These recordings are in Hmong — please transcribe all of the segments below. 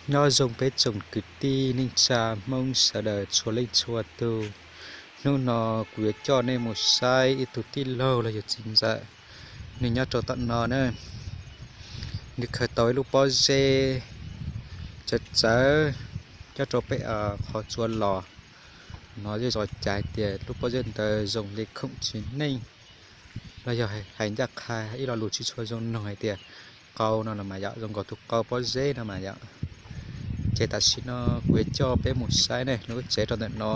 Nyob zoo peb tsoom kwv tij neej tsa Hmoob sawv daws txhua leej txhua tus. Hnub no kuv yuav coj nej mus saib ib tug tij laug los yog txiv ntxawm, nws nyob rau tom no na. Nws khaws tau ib lub pob zeb txawv txawv nyob rau pem qhov tsua los no, zej zos cav hais tias lub pob zeb ntawd zoo li khoom txiv neej, los yog hais ncaj qha ib lo lus tsis tshua zoo noog hais tias qau no los mas yom, zoo nkaus tus qau pob zeb no mas yom. Ces tam sim no kuv yuav coj peb mus saib ne, nws lub tsev rau ntawm no.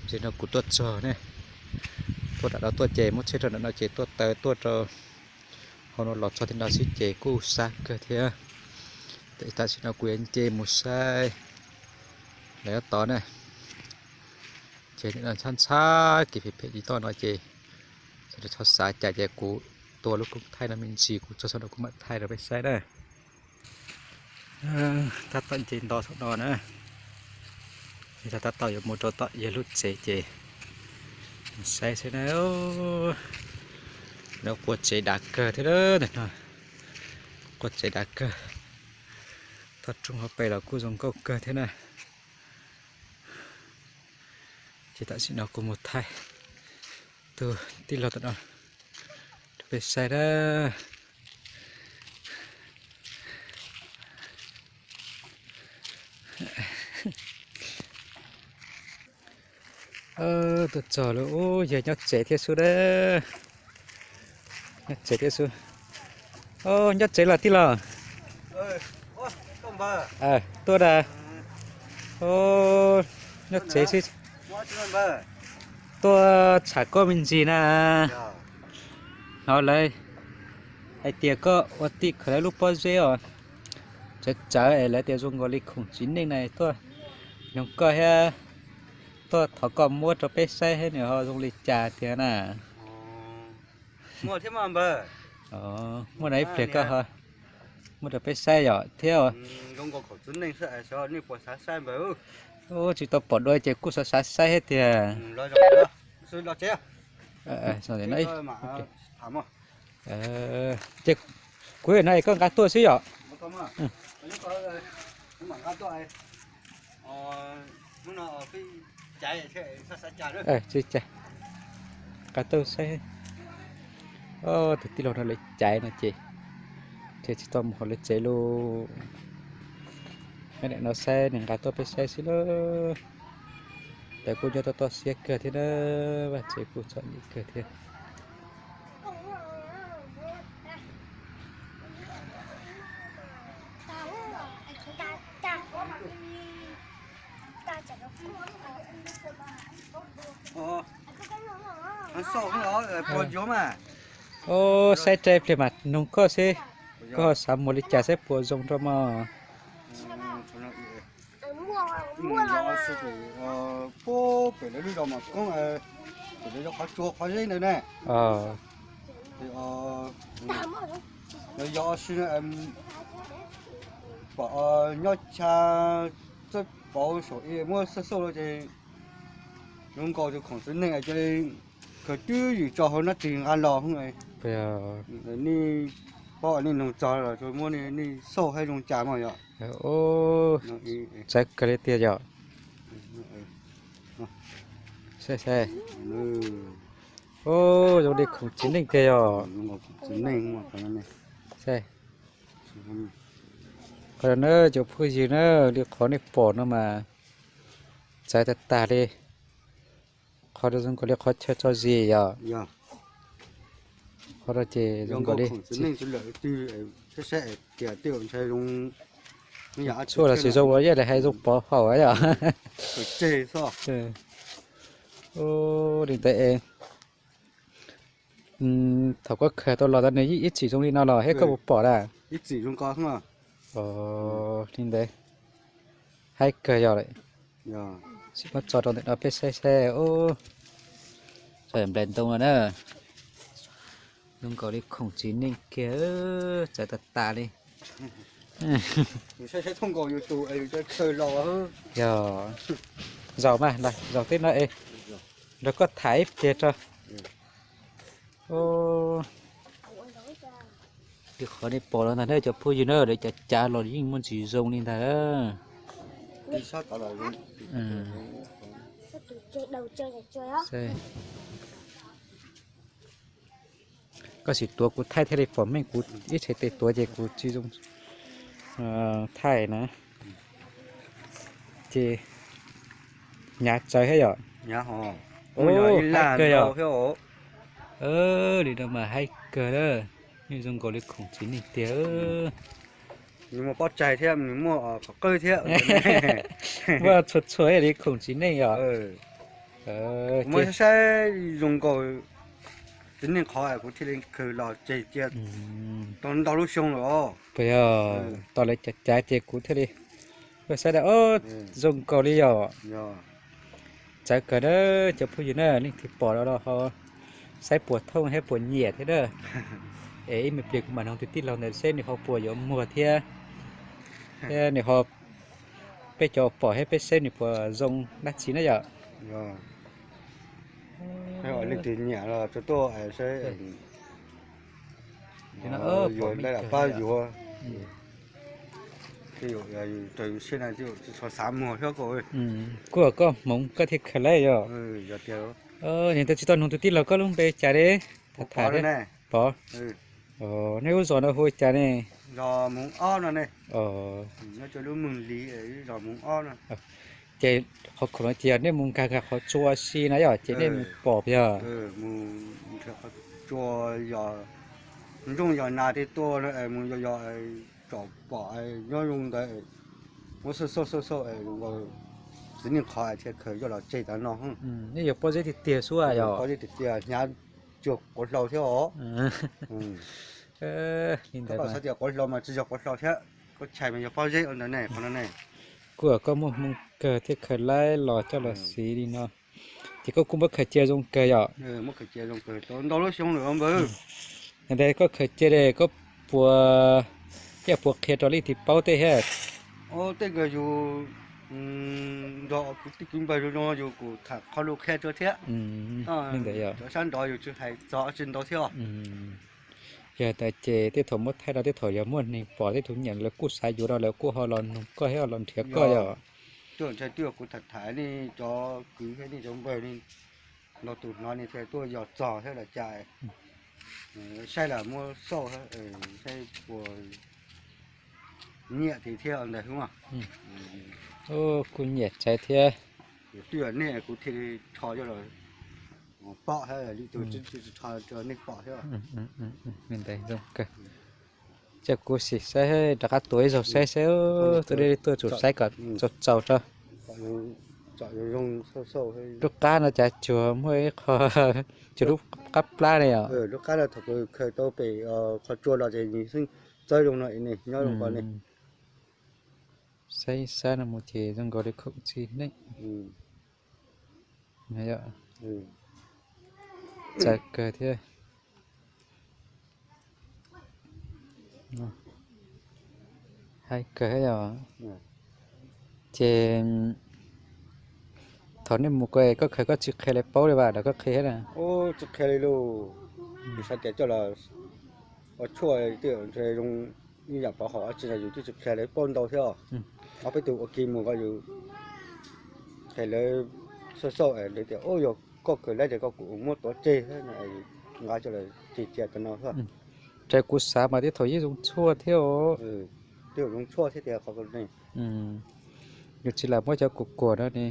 Ces no kuv tuaj txog ne, tuaj nram no tuaj ces muab tsheb rau nram no ces tuaj taw tuaj rau hauv no los txog tim no xwb ces kuj xa kawg thiab. Tam sim no kuv yuav nce mus saib lawv tod na. Ces ntshab ntshab kev phem phem tsis toj no ces sawv daws txhob xav cas ces kuv tua lub koob thaij no me ntsis, kuv txog saum no kuv mam thaij rau peb saib na. Tab tom nce nto saum no na, tab tom yuav mus rau tom yawg lub tsev ces saib xwb na. Lawv qua tsev dav kawg thiab na, qua tsev dav kawg. Toj roob hauv pes los kuj zoo nkauj kawg thiab na. Ces tam sim no kuv mus thaij tus tij laug tom no rau peb saib na. Tuaj txog lawm, yog nyob tsev thiab xwb na. Nyob tsev thiab xwb. Nyob tsev los tij laug? Tuaj da. Nyob tsev xwb. Tuaj tsham koj me ntsis na. Hnov lawv hais tias koj ua tij khaws lawv lub pob zeb os, txawv txawv es lawv tias zoo nkaus li khoom txiv neej na, tuaj noog koj thiab tuaj thov koj muab rau peb saib thiab nws ho zoo li cas tiag na. Muaj no ib pliag koj ho muab rau peb saib yom thiab. Tsis tau pom dua ces kuj xav xav saib thiab tiag. Ces kuv no es koj nqa tuaj xwb yom. Tsis cas, nqa tuaj saib. Tus tij laug no lawv caiv no ces thiaj tsis tau mus hauv lawv tsev lauj. Nyob ntawm no saib, nws nqa tuaj peb saib xwb lauj. Lawv kuj nyob toj toj siab kawg thiab na, vaj tsev kuj txom nyem kawg thiab. Saib ib pliag mas noog koj seb, koj xav mus li cas saib puas zoo rau mog. Pem lawv lub zos Mam Koob, pem lawv zos qhov tsua qhov zeb ntawd ne. Yog si pom nyob chaw txawj pauv saum ib muab xauj xauj los ces zoo nkaus tus khoom txiv neej cia li khaws twb ywm tso hauv nab ris nqa los. Nej paub nej noog txog los muab nej xauj saib zoo cas mog yom. Txawv kawg li tiag yom. Saib saib. Zoo li khoom txiv neej tiag yom. Qhov no na cov phooj ywg na, li qhov nej pom no mas txawv tag tag li. Qhov no zoo nkaus li qhov chaw tso zis yom. Qhov no ces zoo nkaus li tshuaj los sis zoo ua yam li hais zoo pov haum yom. Li ntawd es thaum koj khaws tau los tau nws ib txwm zoo li no los thiab koj puas pom na? Li ntawd haib kawg yog lawm. Sim muab tso rau ntawm no peb saib saib. Nplai ntoo no na, zoo nkaus li khoom txiv neej kiag, txawv tas tas li. Yog, zaum mas zaum tej no es nrog koj tham ib pliag tso. Qhov nej pom los ntag na cov phooj ywg na, lawv cav cav los yeej muaj ntsis zoo li ntag. Koj sim tuav kuv thaij thiaj li pom meej, kuv ib txhais tes tuav ces kuv tsis zoo thaij na. Ces hnyav tsawv thiab yom. Haib kawg yom. Li no mas haib kawg na. Yeej zoo nkaus li khoom txiv neej tiag. Nws muaj pob tsaig thiab, nws muaj qhov qwj thiab. Muaj txhua txhua li khoom txiv neej yom. Muab saib zoo nkaus txiv neej qhov kuv thiaj li khaws los tseg cia tau ntau lub xyoo lawm os. Puas yog tau lawv cav cav ces kuv thiaj li saib da, zoo nkaus li yom. Tsawv kawg na cov phooj ywg na, leej twg pom los ho saib puas thooj thiab puas nyiam thiab na. Es ib me pliag kuv mam noog tus tij laug ntawd seb nws ho puas yuav muag thiab, thiab nws ho, peb cov pom thiab peb seb nws puas zoo dab tsi na yom. Leej twg nyiam los tsuas tuaj seb, yuav laj pab yuav. Rau yus siab na tsis txhob xav muag thiab koj. Kuj koj hmoov koj thiaj khaws laib yom. Yog tias, yog tias tsis tau noog tus tij laug koj lub npe cas li? Tham tham thiab. Pov. Nej lub zos no hu cas ne? Zos Moov Ob no ne. Nyob rau lub Moos Lis, zos Moov Ob no. Ces qhov khoom no ces yog nej mus nkag nkag qhov tsua si na yom, ces nej mus pom yog. Mus nrhiav qhov tsua, yog ntsooj yog nas tej tuaj no mus yog yog tsom pom nyob zoo ntawd, muab xauj xauj xauj xauj, txiv neej qhov thiaj khaws coj los tseg tav no. Nej yuav pob zeb tiag tiag xwb yog? Pob zeb tiag tiag, hnyav cuag quav hlau thiab os. Li ntawd xav tias quav hlau mas tsis yog quav hlau thiab, koj tshais mas yog pob zeb ua ntawd ne, qhov no ne. Kuj koj muaj hmoo kawg thiaj khaws laib los coj los siv li no. Ces koj kuj muab khaws cia zoo kawg yom? Muab khaws cia zoo kawg tau ntau lub xyoo lawm npawg. Ntawd koj khaws cia li koj puas, yog puas qhia rau leej twg paub tej thiab? Tej kawg yus nrog kwv tij kwv npawg zoo zoo yus kuj tham qhov lus qhia rau thiab. Li ntawd yog cov sab nrov yus tsis hais txog tsis ntau thiab. Yog tas ces tej thaum muab thaij no tej thaum yog muaj neeg pom tej thaum nyiam lawv kuj xav yuav no lawv kuj ho los nug koj thiab los nrhiav koj yom. Tuaj ntshai twb yog kuv tham tham nej cov kwv thiab nej cov npawg li, los tus hnov ne thiaj tuaj yos txog thiab los cas, saib los muab xauj saib puas nyiam thiab ntawd xwb. Kuj nyiam tsawv thiab. Twb yog nej kuv thiaj li rho coj los pom thiab, li tus tsis rho rau nej pom thiab. Ces kuv sim saib rov qab tuav ib zaug saib saib, tuaj deb tuaj tsum saib kom txaus txaus rau. Lub qab no cas tsuas muaj ib qho, tsuas lub qab plab ne yom. Lub qab no thaum khaws tau pem qhov tsua los ces nws xeeb txawb zoo no ne, nyob zoo ko ne. Saib saib no mus ces zoo nkaus li khoom txiv neej. Txawv kawg thiab. Haib kawg thiab yom. Ces thaum nej mus ko koj khaws koj tsis qhia lawv paub li vas los koj qhia thiab na? Tsis qhia li lauj. Yus xav tias coj los ua tshuaj twb zoo ib yam pov haum dab tsi no yus twb tsis qhia lawv paub ntau thiab. Ob peb tug ua ke mus ko yus qhia lawv xauj xauj lawv tias yog koj khaws laib ces koj kuj muab tuav tseg thiab no, nqa coj los tseg cia tam no xwb. Raws kuv xav mas tej thaum yeej zoo tshuaj thiab os. Twb zoo tshuaj thiab tias qhov ko ne. Yus tsis lam muab cov kuam kuam no ne,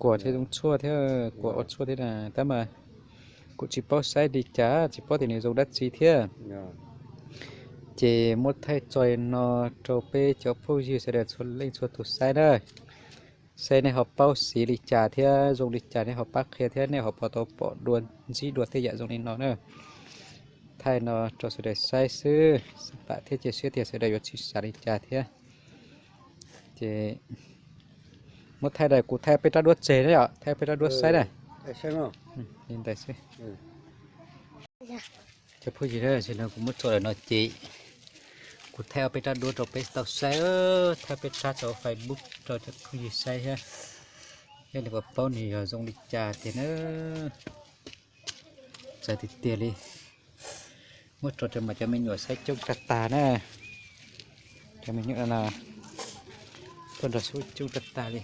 kuam thiaj zoo tshuaj thiab, kuam ua tshuaj thiab na, tab mas kuv tsis paub saib li cas, tsis paub tias nws zoo dab tsi thiab. Ces muab thaij tso li no rau peb cov phooj ywg sawv daws txhua leej txhua tus saib na. Saib nej ho paub siv li cas thiab zoo li cas nej ho pab qhia thiab nej ho puas tau pom dua ntsib dua tej yam zoo li no na. Thaij no rau sawv daws saib xwb, pam thiab cia siab tias sawv daws yuav tsis xav li cas thiab. Ces muab thaij na, kuv thaij peb rab duab tseg na yom, thaij peb rab duab saib na. Li ntawd xwb. Cov phooj ywg, tam sim no kuv muab tso lawm no ces kuv thaij ob peb rab duab rau peb tau saib, thaij peb rab rau Facebook rau cov phooj ywg saib thiab, thiaj li puas paub nws yog zoo li cas tiag na. Txawv tiag tiag li. Muab rau rau mas cov me nyuam saib coob tag tag na. Cov me nyuam no tuaj nrog saib coob tag tag li.